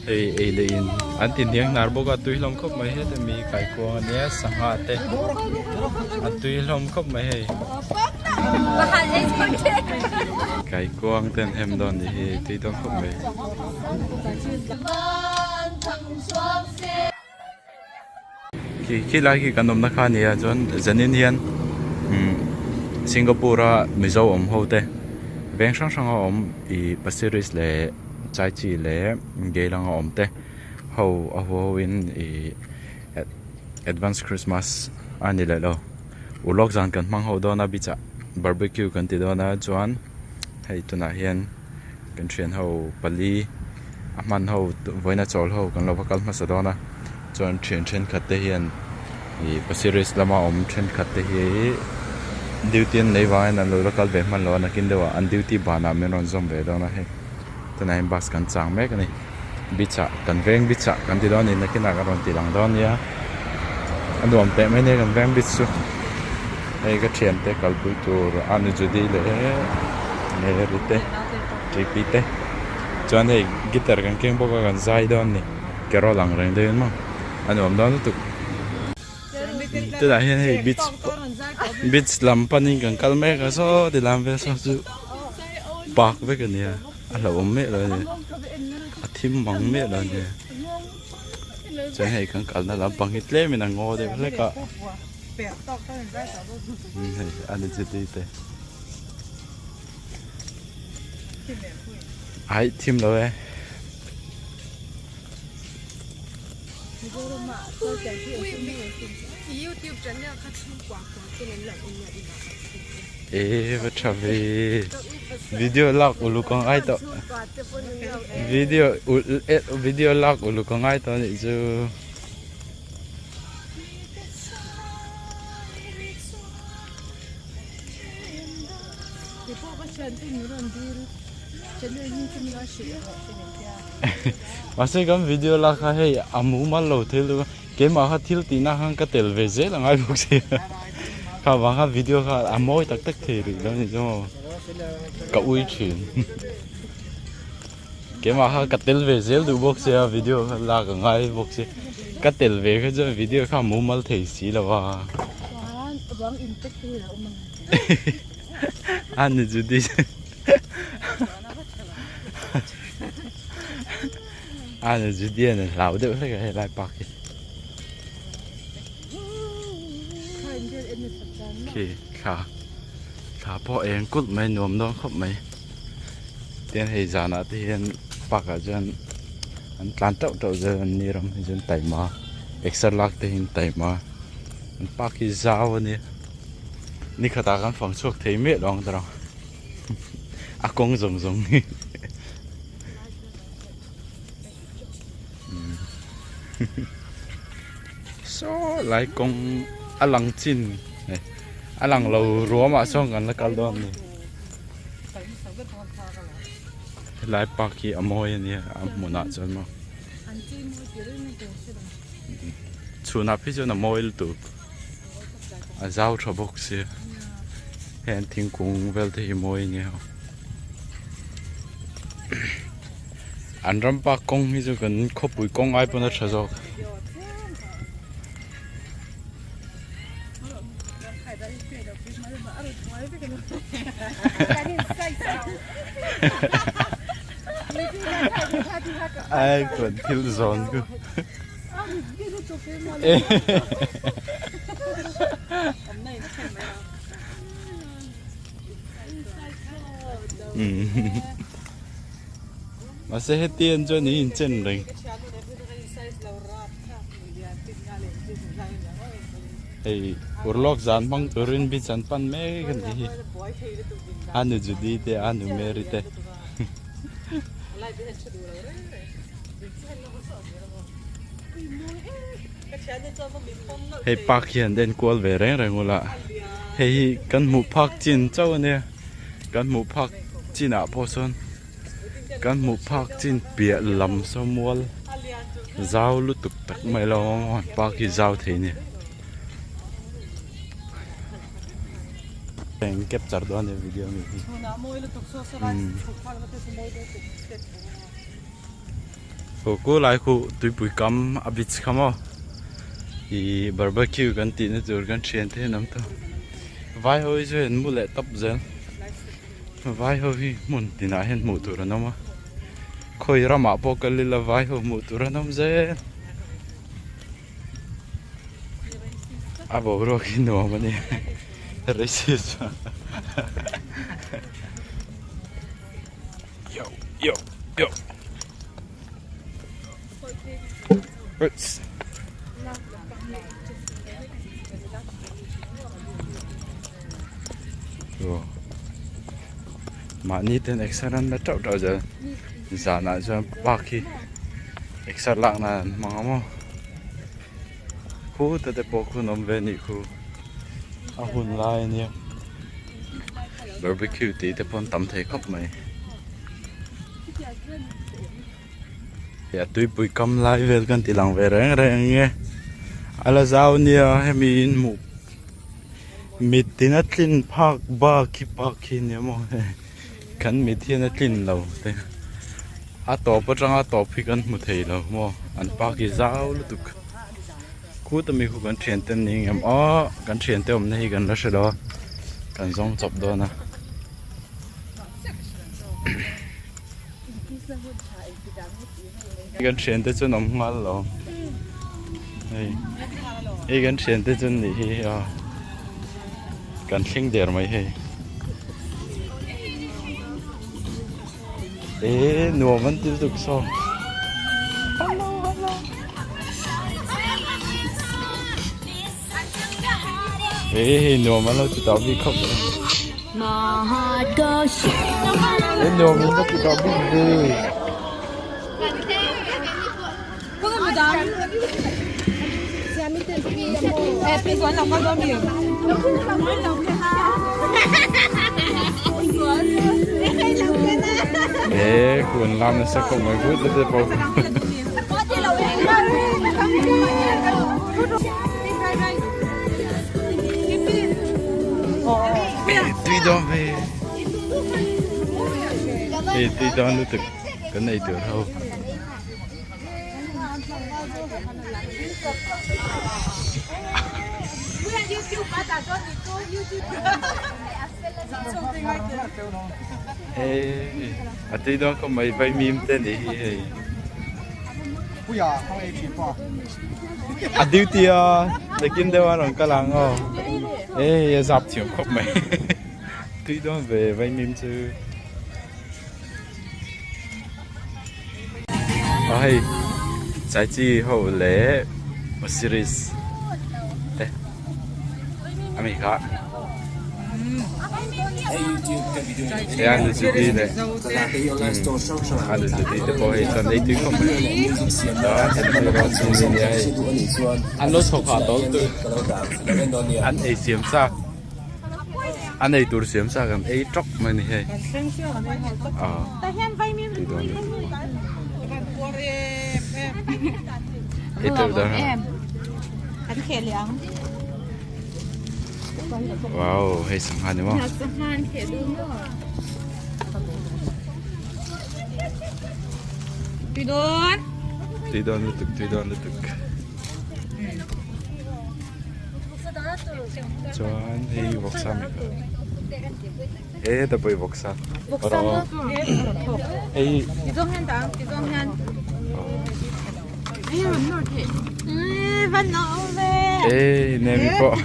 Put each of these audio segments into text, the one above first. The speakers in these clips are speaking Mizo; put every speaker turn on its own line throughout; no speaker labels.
Hei ei leh in an ti hniang hnar bawk a tui hlawm khawp mai heta mi kaikuang ania sangha te a tui hlawm khawp mai hei kaikuang te an hem dawn ni hi tui dawn khawp mai. Khi khi lai khi kan awmna kha a ni a chuan zanin hian umm Singapore a Mizo awm ho te veng hrang hrang a awm ih Pasir Ris leh Chai Chi leh Geylang a awm te ho a hu ho in ih advance Christmas a ni leh lo ulawk zan kan hmang ho dawn a beach ah barbecue kan ti dawn a chuan hei tunah hian. Kan thian ho pali a hman ho vawiina chawl ho kan lo va kal hmasa dawn a chuan thian thenkhat te hian ih Pasir Ris lama awm thenkhat te hi duty an nei vangin an lo la kal ve hman lo a nakin deuhah an duty banah min rawn zawm ve dawn a hei tunah hian bus kan chang mek a ni beach ah kan veng beach ah kan ti dawn a ni nakinah kan rawn ti lang dawn nia a nuam teh mai nia kan veng beach chu hei ka thiante kalpui tur Anu Judy leh Mary te T P te chuan hei guitar kan keng bawk a kan zai dawn a ni carol ang reng deuhin maw a nuam dawn lutuk tunah hian hei beach beach lam panin kan kal mek a saw ti lam vel saw chu park vek a nia. A hlauhawm miah lo a ni a thim mang miah lo a ni chuan hei kan kalna lampang hi tlemin a ngaw deuh hlek a hei a ni chu tui te aih thim lo e. E va tha ve video lak uluk ang ai tawh video video lak uluk ang ai tawh anih chu. Mahse kan video lak kha hei a mumal lo thil chu keimah kha thil tihna khan ka tel ve zel a ngai bawk sia kha vang kha video kha a mawi tak tak thei rih lo ni chu maw ka ui thin keimah kha ka tel ve zel duh bawk sia video kha lak a ngai bawk sia ka tel ve kha chuan video kha a mumal thei si lo a a ni chu ti. A ni Judean a hlau deuh hlek a helai park hi. Khi thla thla pawh eng kulh mai nuam dawn khawp mai tin hei zanah te hian park ah chuan an tlan teuh teuh zel an ni ram hi chuan taima exer lak te hi an taima an park hi zau a nia nikhatah kan fang chhuak thei miah lo ang tawrh ang. A kawng zawng zawng hi saw lai kawng a lang chin a lang lo ruam ah sawn kan la kal dawn a ni helai park hi a mawi a nia a hmunah chuan maw chhunah phei chuan a mawi lutuk. A zau tha bawk sia heng thingkung vel te hi mawi a nia an ram park kawng hi chu kan khawpui kawng ai pawn a tha zawk. Ai kan thil zawn chu. Mahse heti an chuan in inchen reng. Hei urlawk zan hmang turin beach an pan mek a nih hi. A nu Judy te a nu Mary te. Hei park hi an enkual ve reng reng ula hei hi kan hmuh phak chin chauh a nia kan hmuh phak chinah pawh sawn kan hmuh phak chin piah lam saw mual zau lutuk tak mai lo awm a park hi zau thei a ni. Eng capture dawn a ni video ami hi. Khu khu lai khu tuipui kam a beach kha maw ih barbecue kan tih na tur kan thian te hian an awm tawh vai ho hi chu hei an mu leh tawp zel vai ho hi hmun tinah hian hmuh tur an awm a khawi ramah pawh kal ila vai ho hmuh tur an awm zel. A boruak hi nuam a ni racist yo yo yo Oops. Mahni ten exer an la teuh teuh zel zanah chuan park hi exer lak nan an hmang a maw khuta te pawh khu an awm ve a nih khu a hun lai a nia barbecue tih te pawh an tam thei khawp mai hei a tuipui kam lai vel kan ti lang ve reng reng ang e a la zau nia hemi in hmuh mit tin a tlin phak bak hi park hi a nia maw hei. Kan mit hian a tlin lo te a tawp atanga tawp hi kan hmu thei lo maw an park hi zau lutuk khut ami khu kan thian te an ni ngem aw kan thian te awmna hi kan la hre lo a kan zawng chawp dawn a. Kan thian te chu an awm nghal lo hei hei kan thian te chu an nih hi aw kan thleng der mai hei eh nuam an ti lutuk saw hello hello eh hei nuam an lo ti tawh bik khawp mai. Nuam in va ti tawh bik ve. Ê, cuốn làm nó sẽ không mấy phút nữa thôi. Tui dawn ve. Hei tui dawn lutuk kan ei tur ho. Hei a tui dawn khawp mai vaimim te nih hi hei. A duty a nakin deuh a rawn kal ang aw hei a zap thiam khawp mai tui dawn ve vaimim chu. Aw hei chai chi ho leh Osiris te ami kha he a nuzuti leh a nuzuti te pawh hei chuan ei tui khawp mai chuan hemi erawh chu mi nia hei an lo chho phah tawh lutuk an ei siam chak. An ei tur siam chak an ei tawk mai a ni hei aw tui dawn lutuk ei teuh dawn a wow hei sangha ni maw tui dawn lutuk tui dawn lutuk. Chuan hei vawksa mi kha e ta pawh hi vawksa hei e nemi pawh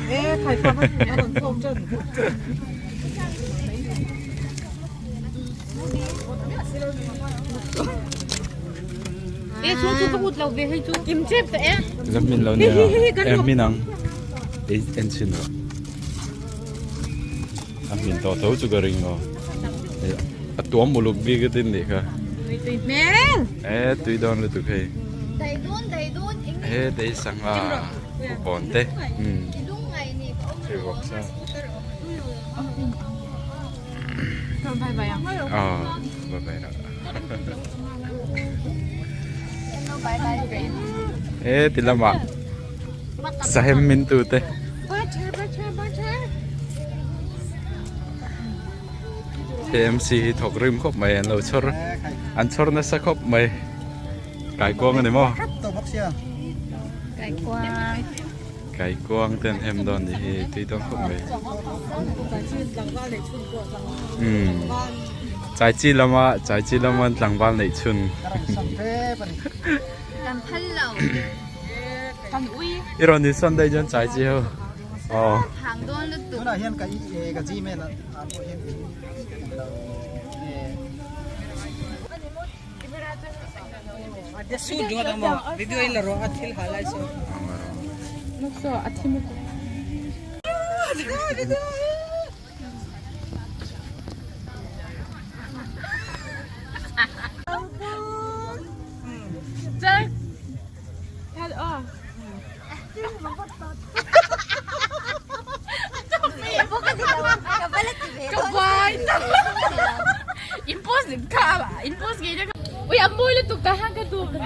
Lam min lo nia em min ang ei en chhin rawh a hmin tawh tho chu ka ring aw a tuam uluk bik a tin nih kha e tui dawn lutuk hei he tei sangha kupawn te hei vawksa. He ti lamah sahem min tu te KMC hi thawk rim khawp mai an lo chhawr an chhawr nasa khawp mai. Kaikuang a ni maw?
Tawh bawk sia.
Kaikuang.
Kaikuang te an hem dawn nih hi tui dawn khawp mai. Umm chai chi lama chai chi lama tlangval neih chhun.
Kan phal lo.
Kan ui.
I rawn insawn daih chuan chai chi ho. Aw.
Hang dawn lutuk.
Tunah hian ka ka gmail ah pawh hian
Ui a mawi lutuk ta hian ka duh ve.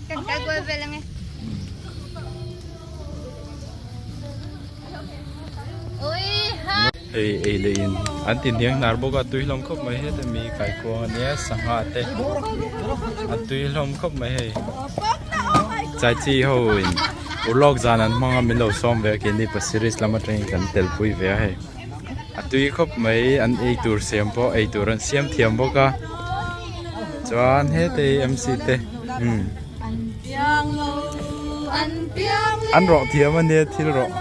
Kan kal kual vel ange. Ui ha.
Hei ei leh in an ti hniang hnar bawk a tui hlawm khawp mai heta mi kaikuang ania sangha te a tui hlawm khawp mai hei chai chi ho in urlawk zan an hmang a min lo sawm ve a keini Pasir Ris lam atangin kan tel pui ve a hei a tui khawp mai an ei tur siam pawh ei tur an siam thiam bawk a chuan heta hi M C te umm an rawh thiam ania thil rawh.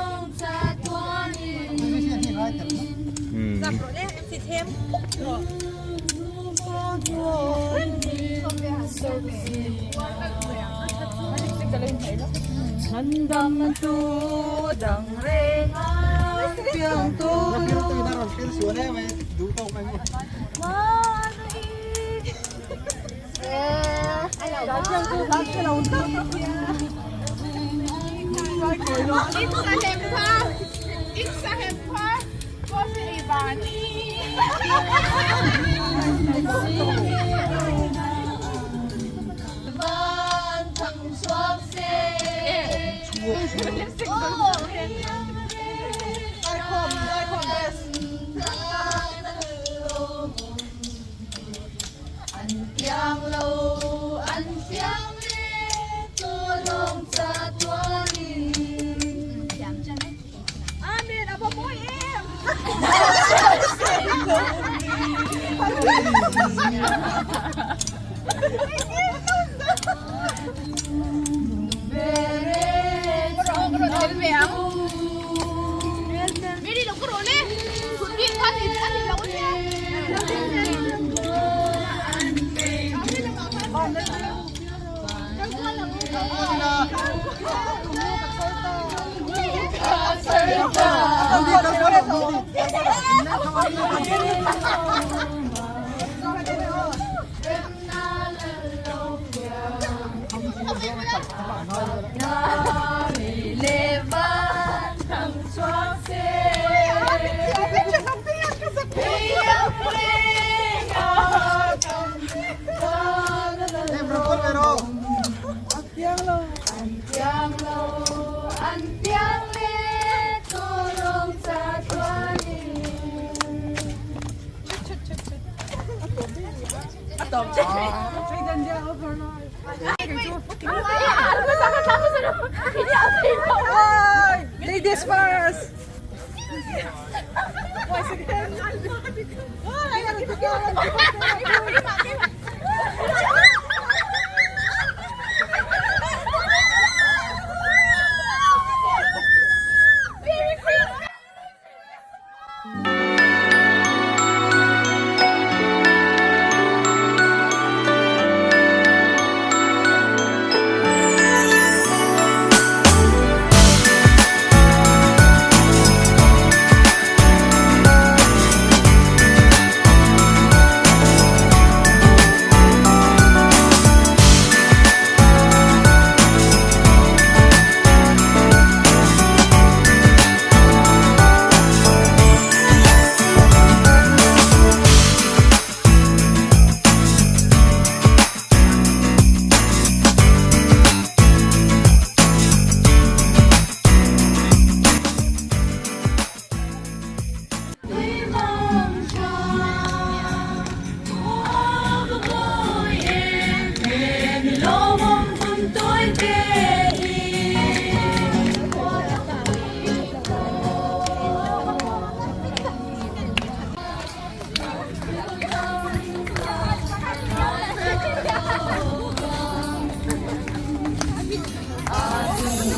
Ladies first!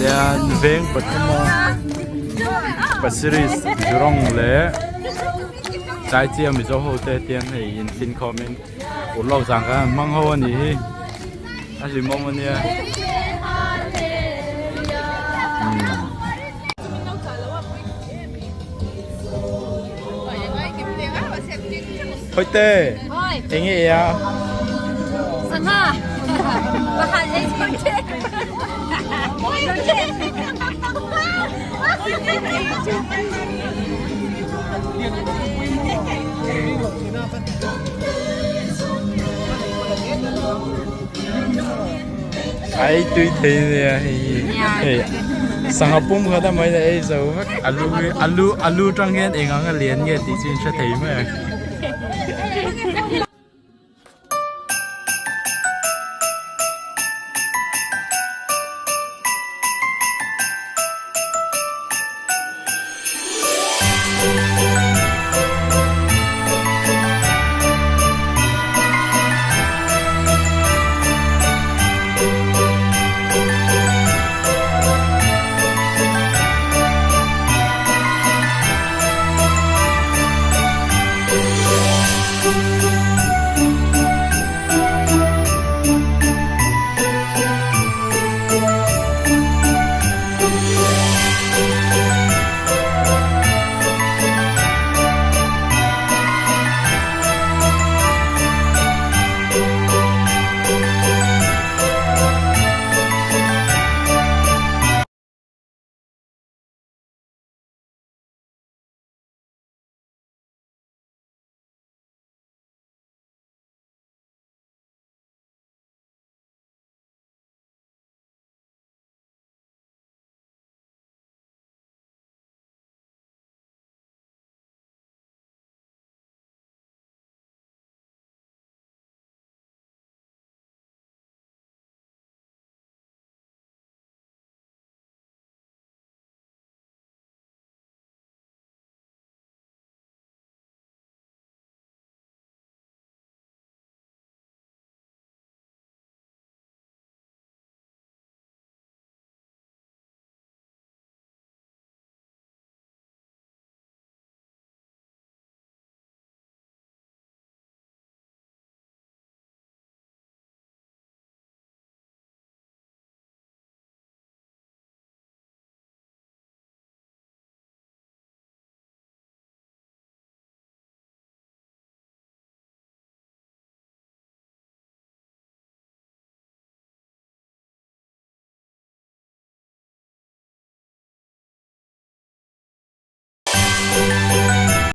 Tian veng pathuma Pasir Ris Jurong leh Chaichia Mizo ho te tian hei inthin khawmin urlawk zan khan an hmang ho a nih hi a hlimawm a nia. Hawite eng nge i a?
Sangha. Pakhat ei chho che.
Ai tui thei nia hei hei sangha pum khat a mai ei zo vek alu alu alu tang hian eng anga lian nge tih chu in hre thei mai ang.